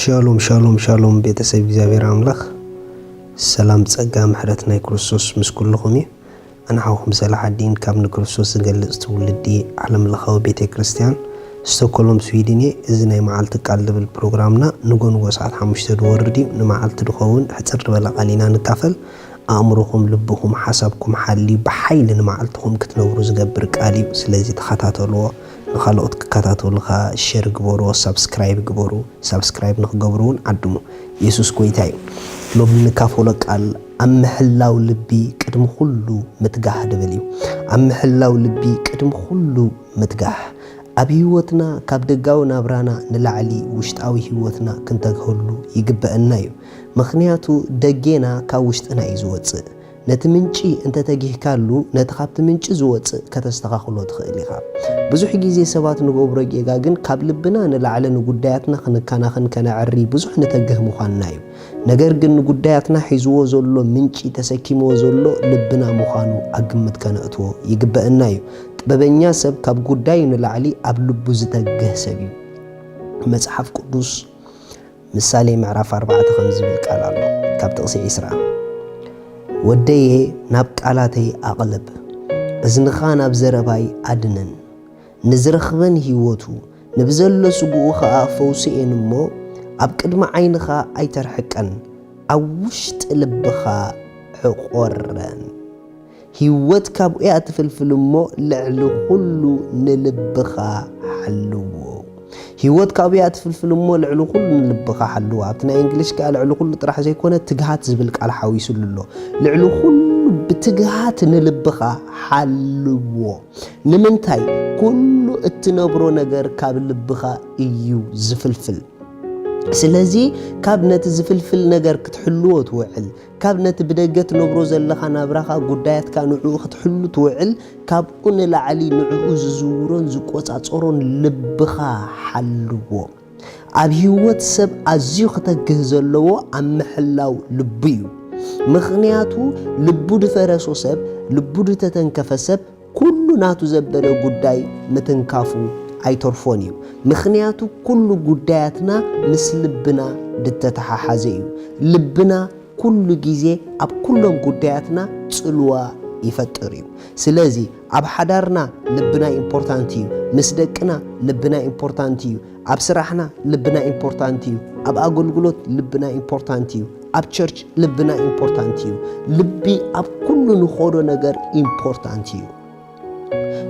ሻሎም ሻሎም ሻሎም፣ ቤተሰብ እግዚኣብሔር ኣምላኽ፣ ሰላም ጸጋ ምሕረት ናይ ክርስቶስ ምስ ኩልኹም እዩ። ኣነ ሓውኹም ሰላሓዲን ካብ ንክርስቶስ ዝገልጽ ትውልዲ ዓለም ለኻዊ ቤተ ክርስቲያን ስቶኮሎም ስዊድን እየ። እዚ ናይ መዓልቲ ቃል ዝብል ፕሮግራምና ንጎ ንጎ ሰዓት ሓሙሽተ ዝወርድ እዩ። ንመዓልቲ ዝኸውን ሕጽር ዝበለ ቃል ኢና ንካፈል። ኣእምሮኹም፣ ልብኹም፣ ሓሳብኩም ሓልዩ ብሓይሊ ንመዓልትኹም ክትነብሩ ዝገብር ቃል እዩ። ስለዚ ተኸታተልዎ። ንኻልኦት ክከታተሉኻ ሸር ግበርዎ፣ ሳብስክራይብ ግበሩ። ሳብስክራይብ ንክገብሩ እውን ዓድሙ። የሱስ ጎይታ እዩ። ሎሚ ንካፈሎ ቃል ኣብ ምሕላው ልቢ ቅድሚ ኩሉ ምትጋህ ድብል እዩ። ኣብ ምሕላው ልቢ ቅድሚ ኩሉ ምትጋህ። ኣብ ህይወትና ካብ ደጋዊ ናብራና ንላዕሊ ውሽጣዊ ህይወትና ክንተግህሉ ይግበአና እዩ። ምኽንያቱ ደጌና ካብ ውሽጥና እዩ ዝወጽእ። ነቲ ምንጪ እንተተጊህካሉ፣ ነቲ ካብቲ ምንጪ ዝወጽእ ከተስተኻኽሎ ትኽእል ኢኻ። ብዙሕ ግዜ ሰባት ንገብሮ ጌጋ ግን ካብ ልብና ንላዕሊ ንጉዳያትና ክንከናኸን ከነዕሪ ብዙሕ ንተግህ ምዃንና እዩ። ነገር ግን ንጉዳያትና ሒዝዎ ዘሎ ምንጪ ተሰኪምዎ ዘሎ ልብና ምዃኑ ኣብ ግምት ከነእትዎ ይግበአና እዩ። ጥበበኛ ሰብ ካብ ጉዳዩ ንላዕሊ ኣብ ልቡ ዝተግህ ሰብ እዩ። መጽሓፍ ቅዱስ ምሳሌ ምዕራፍ ኣርባዕተ ከም ዝብል ቃል ኣሎ። ካብ ጥቕሲ ዒስራ፣ "ወደየ ናብ ቃላተይ ኣቕልብ፣ እዝንኻ ናብ ዘረባይ ኣድንን። ንዝረኽበን ህይወቱ፣ ንብዘሎ ስግኡ ኸኣ ፈውሲ እየን እሞ፣ ኣብ ቅድሚ ዓይንኻ ኣይተርሕቀን፣ ኣብ ውሽጢ ልብኻ ዕቖረን። ህይወት ካብኡ እያ ትፍልፍል እሞ፣ ልዕሊ ኹሉ ንልብኻ ሓልዎ።" ህይወት ካብኡ እያ ትፍልፍል እሞ፣ ልዕሊ ኩሉ ንልብኻ ሓልዎ። ኣብቲ ናይ እንግሊሽ ከኣ ልዕሊ ኩሉ ጥራሕ ዘይኮነ፣ ትግሃት ዝብል ቃል ሓዊሱሉ ኣሎ። ልዕሊ ኩሉ ብትግሃት ንልብኻ ሓልዎ። ንምንታይ? ኩሉ እትነብሮ ነገር ካብ ልብኻ እዩ ዝፍልፍል። ስለዚ ካብ ነቲ ዝፍልፍል ነገር ክትሕልዎ ትውዕል፣ ካብ ነቲ ብደገ ትነብሮ ዘለኻ ናብራኻ፣ ጉዳያትካ ንዕኡ ክትሕሉ ትውዕል፣ ካብኡ ንላዕሊ ንዕኡ ዝዝውሮን ዝቆጻጸሮን ልብኻ ሓልዎ። ኣብ ህይወት ሰብ ኣዝዩ ክተግህ ዘለዎ ኣብ ምሕላው ልቡ እዩ። ምኽንያቱ ልቡ ድፈረሶ ሰብ፣ ልቡ ድተተንከፈ ሰብ ኩሉ ናቱ ዘበለ ጉዳይ ምትንካፉ ኣይተርፎን እዩ። ምኽንያቱ ኩሉ ጉዳያትና ምስ ልብና ድተተሓሓዘ እዩ። ልብና ኩሉ ግዜ ኣብ ኩሎም ጉዳያትና ጽልዋ ይፈጥር እዩ። ስለዚ ኣብ ሓዳርና ልብና ኢምፖርታንት እዩ። ምስ ደቅና ልብና ኢምፖርታንት እዩ። ኣብ ስራሕና ልብና ኢምፖርታንት እዩ። ኣብ ኣገልግሎት ልብና ኢምፖርታንት እዩ። ኣብ ቸርች ልብና ኢምፖርታንት እዩ። ልቢ ኣብ ኩሉ ንኾዶ ነገር ኢምፖርታንት እዩ።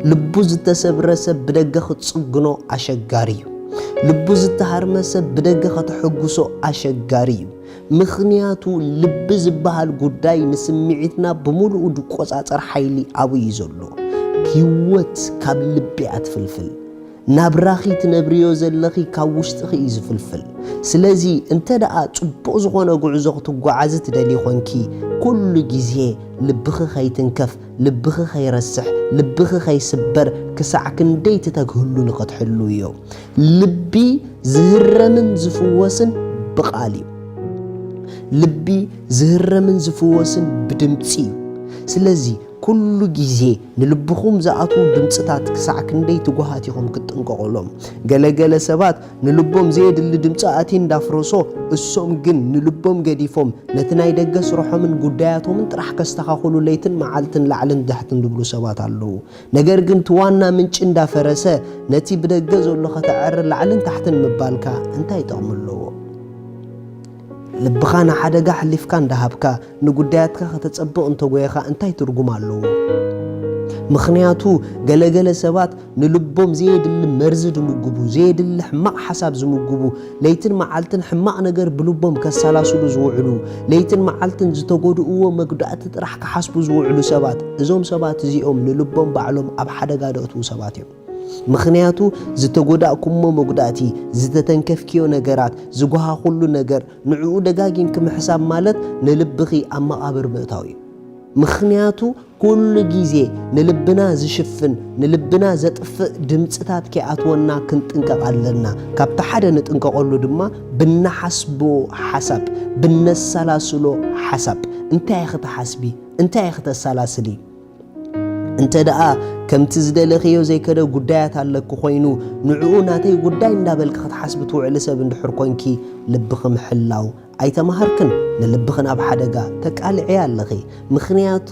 ልቡ ዝተሰብረ ሰብ ብደገ ክትጽግኖ ኣሸጋሪ እዩ። ልቡ ዝተሃርመ ሰብ ብደገ ከተሐጉሶ ኣሸጋሪ እዩ። ምኽንያቱ ልቢ ዝበሃል ጉዳይ ንስምዒትና ብምሉኡ ድቆጻጸር ሓይሊ ኣብኡ እዩ ዘሎ። ህይወት ካብ ልቢ እያ ትፍልፍል። ናብራኺ ትነብርዮ ዘለኺ ካብ ውሽጥኺ እዩ ዝፍልፍል። ስለዚ እንተ ደኣ ጽቡቕ ዝኾነ ጉዕዞ ክትጓዓዚ ትደሊ ኾንኪ፣ ኩሉ ግዜ ልብኺ ከይትንከፍ፣ ልብኺ ከይረስሕ፣ ልብኺ ከይስበር ክሳዕ ክንደይ ትተግህሉ ንኽትሕሉ እዮ። ልቢ ዝህረምን ዝፍወስን ብቓል እዩ። ልቢ ዝህረምን ዝፍወስን ብድምጺ እዩ። ስለዚ ኩሉ ግዜ ንልብኹም ዝኣትዉ ድምጽታት ክሳዕ ክንደይ ትጉሃት ኢኹም ክትጥንቀቑሎም። ገለ ገለ ሰባት ንልቦም ዘየድሊ ድምጺ ኣትዩ እንዳፍረሶ፣ እሶም ግን ንልቦም ገዲፎም ነቲ ናይ ደገ ስርሖምን ጉዳያቶምን ጥራሕ ከስተኻኽሉ ለይትን መዓልትን ላዕልን ታሕትን ዝብሉ ሰባት ኣለዉ። ነገር ግን እቲ ዋና ምንጪ እንዳፈረሰ፣ ነቲ ብደገ ዘሎ ከተዐሪ ላዕልን ታሕትን ምባልካ እንታይ ጥቕሚ ኣለዎ? ልብኻ ንሓደጋ ኣሕሊፍካ እንዳሃብካ፣ ንጉዳያትካ ከተጸብቕ እንተጎየኻ እንታይ ትርጉም ኣለዎ? ምኽንያቱ ገለገለ ሰባት ንልቦም ዘየድሊ መርዚ ዝምግቡ፣ ዘየድሊ ሕማቕ ሓሳብ ዝምግቡ፣ ለይትን መዓልትን ሕማቕ ነገር ብልቦም ከሰላስሉ ዝውዕሉ፣ ለይትን መዓልትን ዝተጎድእዎ መጉዳእቲ ጥራሕ ክሓስቡ ዝውዕሉ ሰባት፣ እዞም ሰባት እዚኦም ንልቦም ባዕሎም ኣብ ሓደጋ ደእትዉ ሰባት እዮም። ምኽንያቱ ዝተጎዳእኩሞ መጉዳእቲ፣ ዝተተንከፍክዮ ነገራት፣ ዝጓሃኹሉ ነገር፣ ንዕኡ ደጋጊምኪ ምሕሳብ ማለት ንልብኺ ኣብ መቓብር ምእታው እዩ። ምኽንያቱ ኩሉ ግዜ ንልብና ዝሽፍን፣ ንልብና ዘጥፍእ ድምጽታት ከይኣትወና ክንጥንቀቕ ኣለና። ካብቲ ሓደ ንጥንቀቐሉ ድማ ብንሓስቦ ሓሳብ፣ ብነሰላስሎ ሓሳብ። እንታይ ኢኺ ትሓስቢ? እንታይ ኢኺ ተሰላስሊ? እንተ ደኣ ከምቲ ዝደለኽዮ ዘይከደ ጉዳያት ኣለኪ ኮይኑ፣ ንዕኡ ናተይ ጉዳይ እንዳበልኪ ክትሓስቢ ትውዕሊ ሰብ እንድሕር ኮንኪ፣ ልብኺ ምሕላው ኣይተማሃርክን። ንልብኺ ናብ ሓደጋ ተቃልዕያ ኣለኺ። ምኽንያቱ፣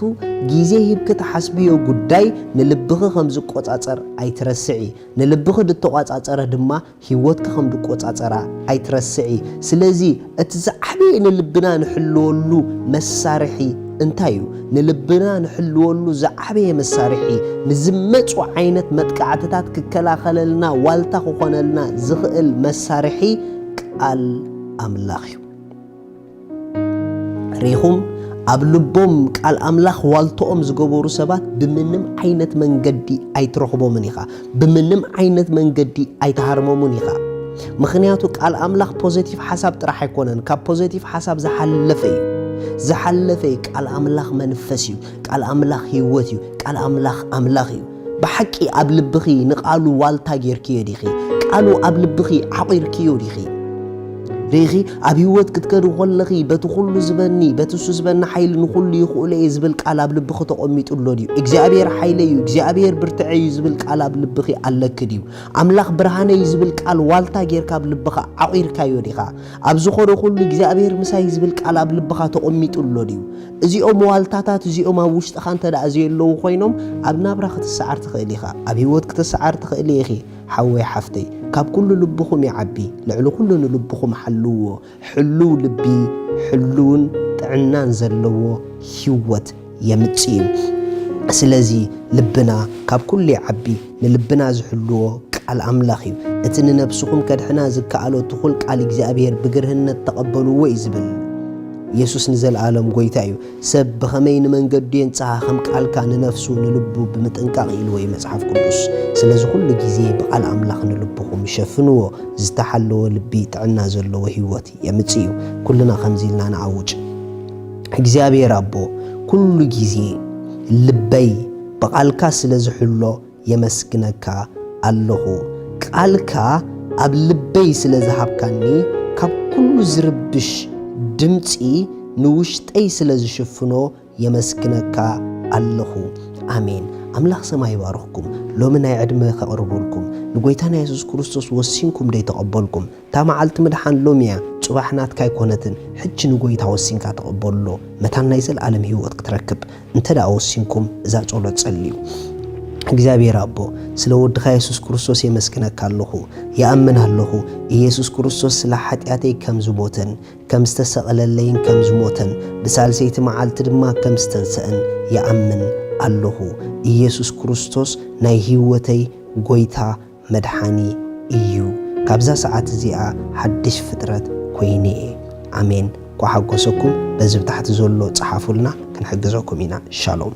ግዜ ሂብኪ ትሓስብዮ ጉዳይ ንልብኺ ከም ዝቆጻጸር ኣይትረስዒ። ንልብኺ ዝተቋጻጸረ ድማ ህይወትኪ ከም ዝቆጻጸራ ኣይትረስዒ። ስለዚ እቲ ዝዓበየ ንልብና ንሕልወሉ መሳርሒ እንታይ እዩ? ንልብና ንሕልወሉ ዝዓበየ መሳርሒ፣ ንዝመጹ ዓይነት መጥቃዕትታት ክከላኸለልና፣ ዋልታ ክኾነልና ዝኽእል መሳርሒ ቃል ኣምላኽ እዩ። ርኢኹም፣ ኣብ ልቦም ቃል ኣምላኽ ዋልታኦም ዝገበሩ ሰባት ብምንም ዓይነት መንገዲ ኣይትረኽቦምን ኢኻ። ብምንም ዓይነት መንገዲ ኣይትሃርሞምን ኢኻ። ምኽንያቱ ቃል ኣምላኽ ፖዘቲቭ ሓሳብ ጥራሕ ኣይኮነን፣ ካብ ፖዘቲቭ ሓሳብ ዝሓለፈ እዩ። ዝሓለፈ እዩ። ቃል ኣምላኽ መንፈስ እዩ። ቃል ኣምላኽ ህይወት እዩ። ቃል ኣምላኽ ኣምላኽ እዩ። ብሓቂ ኣብ ልብኺ ንቃሉ ዋልታ ጌርክዮ ዲኺ? ቃሉ ኣብ ልብኺ ዓቒርክዮ ዲኺ? ርኢኺ፣ ኣብ ህይወት ክትከዲ ከለኺ፣ በቲ ኩሉ ዝበኒ፣ በቲ እሱ ዝበኒ ሓይሊ ንኹሉ ይኽእሎ እየ ዝብል ቃል ኣብ ልብኺ ተቐሚጡ ኣሎ ድዩ? እግዚኣብሔር ሓይለይ እዩ፣ እግዚኣብሔር ብርትዐይ እዩ ዝብል ቃል ኣብ ልብኺ ኣለኪ ድዩ? ኣምላኽ ብርሃነይ እዩ ዝብል ቃል ዋልታ ጌርካ ኣብ ልብኻ ዓቒርካዮ ዲኻ? ኣብ ዝኾነ ኩሉ እግዚኣብሔር ምሳይ እዩ ዝብል ቃል ኣብ ልብኻ ተቐሚጡ ኣሎ ድዩ? እዚኦም ዋልታታት እዚኦም ኣብ ውሽጥኻ እንተ ደኣ ዘየለዉ ኮይኖም፣ ኣብ ናብራ ክትሰዓር ትኽእል ኢኻ፣ ኣብ ህይወት ክትሰዓር ትኽእል ኢኺ። ሓወይ ሓፍተይ፣ ካብ ኩሉ ልብኹም ይዓቢ፣ ልዕሊ ኩሉ ንልብኹም ሓልውዎ። ሕሉው ልቢ፣ ሕሉውን ጥዕናን ዘለዎ ህይወት የምጽእ እዩ። ስለዚ ልብና ካብ ኩሉ ይዓቢ፣ ንልብና ዝሕልዎ ቃል ኣምላኽ እዩ። እቲ ንነፍስኹም ከድሕና ዝከኣሎ ትኹል ቃል እግዚኣብሔር ብግርህነት ተቐበልዎ እዩ ዝብል። የሱስ ንዘለኣለም ጐይታ እዩ። ሰብ ብኸመይ ንመንገዱ የንጽሃ፣ ከም ቃልካ ንነፍሱ ንልቡ ብምጥንቃቕ ኢልዎ እዩ መጽሓፍ ቅዱስ። ስለዚ ኩሉ ግዜ ብቓል ኣምላኽ ንልብኹም ሸፍንዎ። ዝተሓለወ ልቢ ጥዕና ዘለዎ ህይወት የምጽእ እዩ። ኩልና ከምዚ ኢልና ንኣውጅ። እግዚኣብሔር ኣቦ፣ ኩሉ ግዜ ልበይ ብቓልካ ስለ ዝሕሎ የመስግነካ ኣለኹ። ቃልካ ኣብ ልበይ ስለ ዝሃብካኒ፣ ካብ ኩሉ ዝርብሽ ድምጺ ንውሽጠይ ስለ ዝሽፍኖ የመስግነካ ኣለኹ። ኣሜን። ኣምላኽ ሰማይ ይባርኽኩም። ሎሚ ናይ ዕድመ ከቕርበልኩም፣ ንጎይታና የሱስ ክርስቶስ ወሲንኩም ደይተቐበልኩም፣ እታ መዓልቲ ምድሓን ሎሚ እያ፣ ጽባሕ ናትካ ኣይኮነትን። ሕጂ ንጎይታ ወሲንካ ተቐበሎ፣ መታን ናይ ዘለኣለም ህይወት ክትረክብ እንተ ደኣ ወሲንኩም፣ እዛ ጸሎት ጸልዩ። እግዚኣብሔር ኣቦ፣ ስለ ወድኻ የሱስ ክርስቶስ የመስግነካ ኣለኹ። ይኣምን ኣለኹ፣ ኢየሱስ ክርስቶስ ስለ ሓጢኣተይ ከም ዝሞተን ከም ዝተሰቐለለይን ከም ዝሞተን፣ ብሳልሰይቲ መዓልቲ ድማ ከም ዝተንስአን ይኣምን ኣለኹ። ኢየሱስ ክርስቶስ ናይ ህይወተይ ጎይታ መድሓኒ እዩ። ካብዛ ሰዓት እዚኣ ሓድሽ ፍጥረት ኮይነ እየ። ኣሜን። ኳሓጎሰኩም። በዚ ብታሕቲ ዘሎ ጸሓፉልና፣ ክንሕግዘኩም ኢና። ሻሎም።